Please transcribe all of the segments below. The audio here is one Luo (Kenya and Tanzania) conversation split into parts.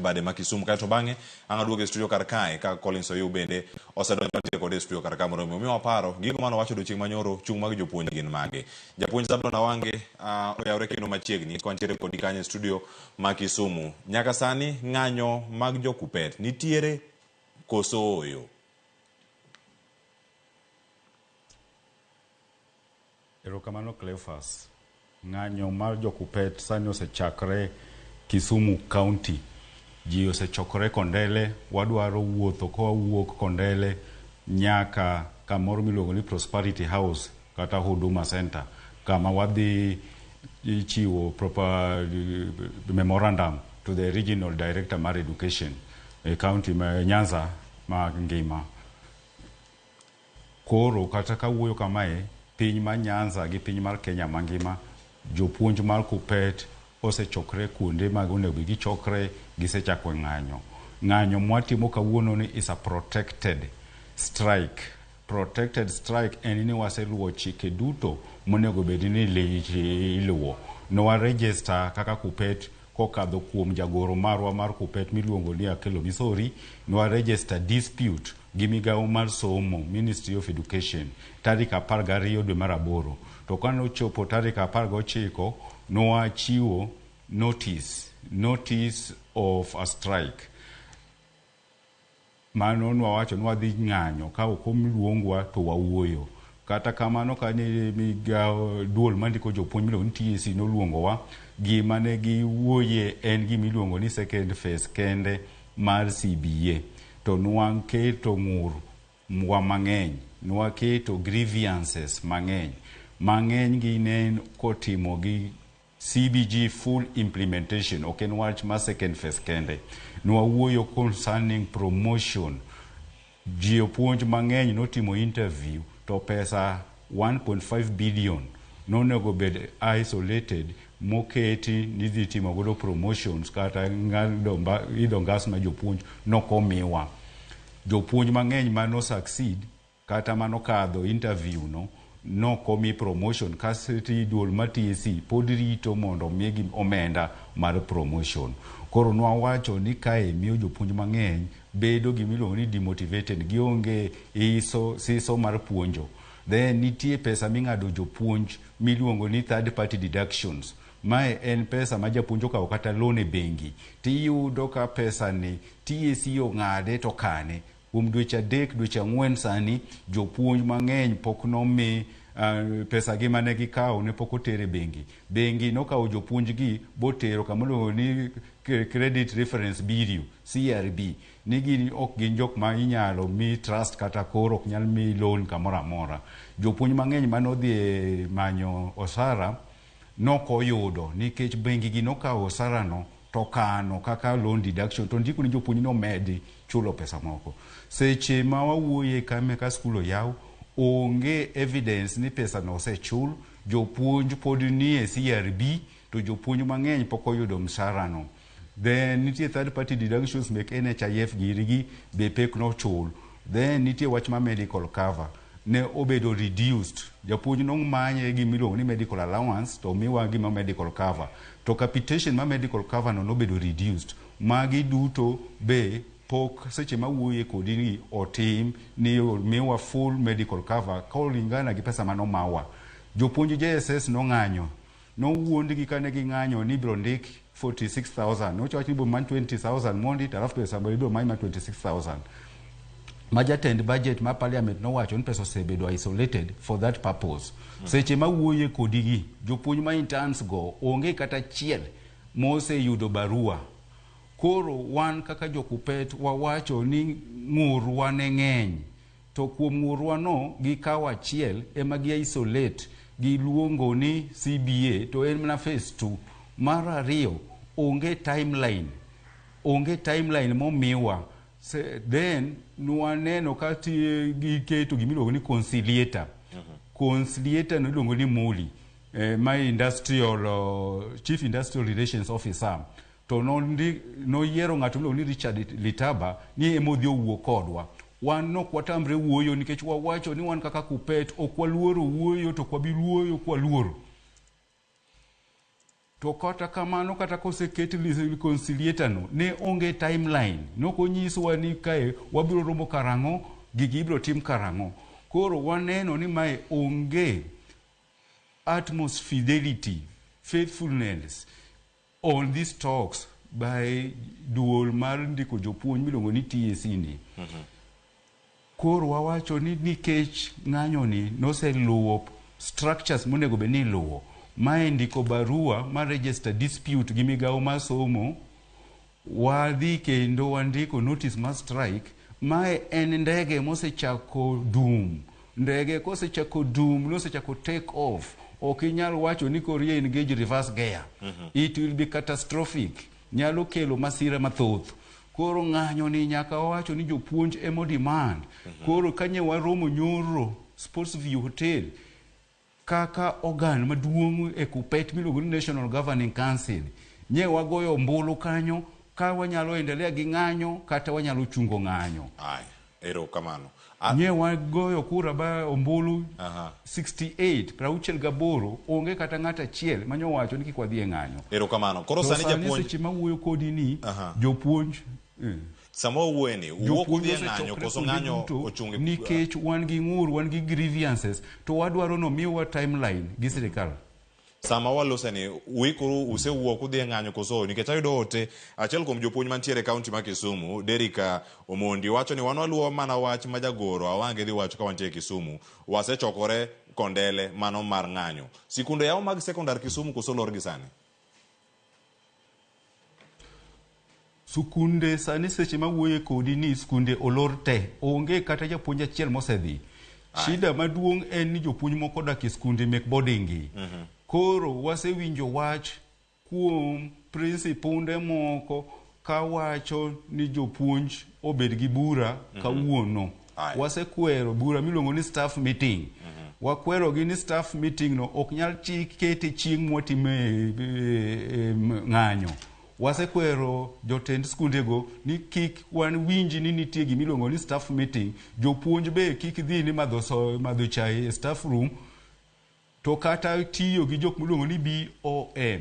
Bade ma Kisumu. Kaeto bang'e ang' aduogo e studio kar kae ka Collins Oyuu bende osedonjo mantie kode e studio kar ka mondo mi omiwa paro gigo mane owacho odiochieng' manyoro chung' mag jopuonj gin mage. Japuonj Zablon Awange oyawre kendo machiegni kwantiere kodi kanyo e studio ma Kisumu. Nyaka sani ng'anyo mag jo Kuppet nitiere koso ooyo? Erokamano Cleophas. Ng'anyo mar jo Kuppet sani osechakre Kisumu County. Ji osechokore Kondele, wadwaro wuotho kawawuok Kondele nyaka kamoro miluongo ni Prosperity House kata Huduma Center kama wadhi chiwo proper memorandum to the regional director mar education e county ma Nyanza ma ngima. Koro kata kawuoyo kamae, piny mar Nyanza gi piny mar Kenya mangima, jopuonj mar Kuppet osechokre kuonde ma onego gichokre, gisechako ng'anyo. Ng'anyo mwatimo kawuono ni is a protected strike. Protected strike en ni waseluwo chike duto monego bed ni iluwo. Ne register kaka Kuppet kokadho kuom jagoro marwa mar Kuppet miluongo ni Akelo Misori, ne register dispute gi migawo mar somo Ministry of Education tarik 12 dwe mar aboro. To kane ochopo tarik 19 nowachiwo notice of a strike. Mano nwawacho ni wadhi ng'anyo ka ok oluongwa to wawuoyo. Kata kamano kane migawo duol mandiko jopuonj miluongo ni TSC noluongowa, gima ne giwuoye en gima iluongo ni second phase kende mar CBA. To nwaketo ng'ur wa mang'eny, nwaketo grievances mang'eny. Mang'eny gi ne kotimo gi CBG full implementation, ok en wach mar second phase kende. Nwawuoyo concerning promotion. Jopuonj mang'eny notimo interview to pesa 1.5 billion nonego bed isolated moketi ni dhi timo godo promotions kata ng'ado idho ngas ma jopuonj nokomiwa. Jopuonj mang'eny mano succeed kata manokadho interview no nokomi promotion kasto duol mar TSC pod rito mondo omigi omenda mar promotion. Koro nwawacho ni kae miyo jopuonj mang'eny bedo gimiluongo ni demotivated, gionge iso siso mar puonjo. Then nitie pesa ming'ado jopuonj miluongo ni third party deductions. Mae en pesa ma japuonj okawo kata loan e bengi tiyudo ka pesa ni TSC ong'ade to kane. Kuom dweche 3 dweche 4 sani jopuonj mang'eny pok nomi pesa gi mane gikawo ne pok oter e bengi. Bengi nokawo jopuonj gi botero kama iluongo ni Credit Reference Bureau CRB ni gin ok gin jok ma inyalo mi trust kata koro ok nyal mi loan kamoro amora. Jopuonj mang'eny manodhi manyo osara nokoyudo nikech bengi gi nokawo osara no to kano kaka loan deduction to ndiko ni jopuonj nomedi chulo pesa moko. Seche ma wawuoye kame ka skul oyaw, onge evidence ni pesa no osechul, jopuonj pod nie CRB to jopuonj mang'eny pok oyudo mshahara no. Then nitie third party deductions mek NHIF giri be pek nochul. Then nitie wach ma medical cover ne obedo reduced. Japuonj nomanye gima iluongo ni medical allowance to omiwa gima medical cover. To capitation ma medical cover no nobedo reduced. Magi duto be pok seche mawuoye kodi ni otim ni omiwa full medical cover kolingana gi pesa manomawa. Jopuonj JSS nong'anyo. Nowuondgi kane ging'anyo ni ibiro ndik 46,000. Nochawach ni ibiro many 20,000 mondi to alafu pesa ibiro many ma 26,000. Ma jatend budget ma parliament nowacho ni pesa osebedo isolated for that purpose. Seche mawuoye kodi gi, jopuonj ma interns go onge kata achiel moseyudo barua. Koro wan kaka jo Kuppet wawacho ni ng'urwa ne ng'eny. To kuom ng'urwa no gikawo achiel ema gi isolate giluongo ni CBA to en mana phase 2. Mar ariyo, onge timeline. Onge timeline momiwa. Then nwaneno ka giketo gimiluongo ni conciliator. Conciliator no iluongo ni Muli, ma industrial, Chief Industrial Relations Officer. To noyiero ng'ato miluongo ni Richard Litaba ni ema odhi owuo kodwa. Wan nok watamre wuoyo nikech wawacho ni wan kaka Kuppet ok waluoro wuoyo to ok wabi wuoyo kwaluoro. To kata kamano, kata koseket reconciliator no, ne onge timeline. Nokonyiswa ni kae wabiro romo karang'o, gigi ibiro tim karang'o. Koro waneno ni mae onge utmost fidelity, faithfulness on these talks by duol mar ndiko jopuonj miluongo ni TSC ni. Koro wawacho ni nikech ng'anyo ni noseluwo structures monego bed ni iluwo. Mae ndiko barua mar register dispute gi migawo mar somo, wadhi kendo wandiko notice mar strike. Mae en ndege mosechako dum. Ndege kosechako dum, nosechako take off, ok inyal wacho ni koro i engage reverse gear. It will be catastrophic. Nyalo kelo masira mathoth. Koro ng'anyo ni nyaka wawacho ni jopuonj emo demand. Koro kanye waromo nyoro Sports View Hotel kaka organ maduong' e KUPPET miluongo ni National Governing Council. Nye wagoyo ombulu kanyo ka wanyalo endelea gi ng'anyo kata wanyalo chungo ng'anyo. Aya, erokamano. Nye wagoyo kura ba ombulu 68 68, onge kata ng'at achiel manyowacho ni kik wadhi e ng'anyo. Erokamano. Koro To sani sani japuonj seche mawuoyo kodi ni jopuonj sama wawuoye ni wuok jopuonj udhi e ng'anyo osechokre koso kuonde ng'anyo duto ochung' e nikech wan gi ng'ur, wan gi grievances, to wadwaro no miwa timeline gi sirikal. Sama walose ni uikuru usewuok udhi e ng'anyo koso nikech ayudo ote achiel kuom jopuonj mantiere e kaunti ma Kisumu Derrick Omondi wacho ni wan waluwo mana wach ma jagoro Awange dhi wacho ka wantie Kisumu wasechokore Kondele mano mar ng'anyo. Sikunde yaw mag sekondar Kisumu koso lor gi sani? Skunde sani seche mawuoye kodi ni skunde olor te, onge kata japuonj achiel mosedhi. Shida maduong' en ni jopuonj moko odak e skunde mek boarding gi. Koro wasewinjo wach kuom principunde moko kawacho ni jopuonj obed gi bura kawuono. Wasekwero bura miluongo ni staff meeting. Wakwero gi ni staff meeting no ok nyal kete chieng' mwatime ng'anyo. Wasekwero jotend skundego ni kik wan winji ni nitie gimiluongo ni staff meeting. Jopuonj be kik dhi ni madho chai e staff room, to kata tiyo gi jok miluongo ni BOM.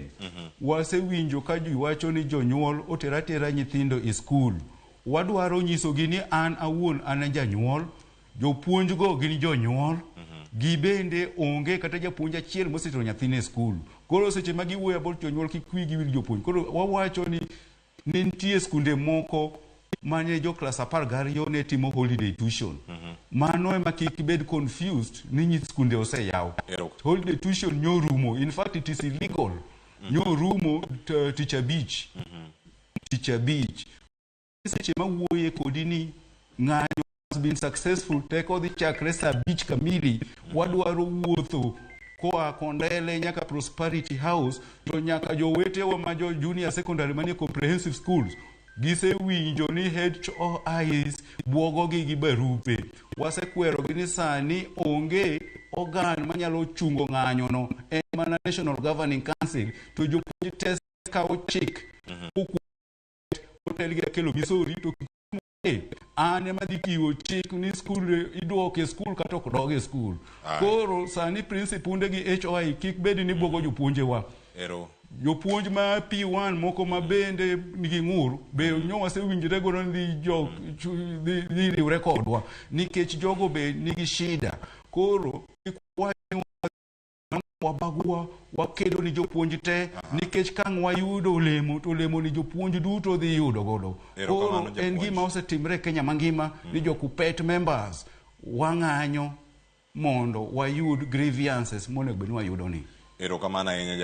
Wasewinjo ka ji wacho ni jonyuol otero atera nyithindo e skul. Wadwaro nyisogi ni an awuon an janyuol, jopuonj go gin jonyuol, gibende onge kata japuonj achiel mosetero nyathine e skul. Koro seche ma giwuoyo about jonyuol kik wigi wil jopuonj. Koro wawacho ni ne nitie skunde moko mane jo klas 12 ne timo holiday tuition. Mano ema kik bed confused ni nyi skunde oseyaw. Holiday tuition nyorumo. In fact it is illegal. Nyorumo tich abich. Tich abich. Seche mawuoye kodi ni ng'anyo has been successful, teko dhi chakre saa 5 kamili. Wadwaro wuotho koa Kondele nyaka Prosperity House, to nyaka jowetewa ma jo junior secondary manie comprehensive schools gisewinjo ni HOIs buogogi gi barupe. Wasekwerogi ni sani onge organ manyalo chungo ng'anyo no, en mana National Governing Council, to jopuonj te kawo chik otel gi Akelo Misori to an ema dhi chiwo chik ni skul iduoke e skul kata ok dog e skul. Koro sani principunde gi HOI kik bed ni buogo jopuonjewa. Jopuonj ma P1 moko ma bende nigi ng'ur be nyo wasewinjore godo ni dhi riwre kodwa nikech jogo be nigi shida. Koro kik wabagua wakedo ni jopuonj te nikech ka ang' wayudo olemo to olemo ni jopuonj duto dhi yudo godo. Koro en gima osetimre e Kenya mangima ni jo KUPPET members wang'anyo mondo wayud grievances monego bed ni wayudo ni. Erokamano ahinya.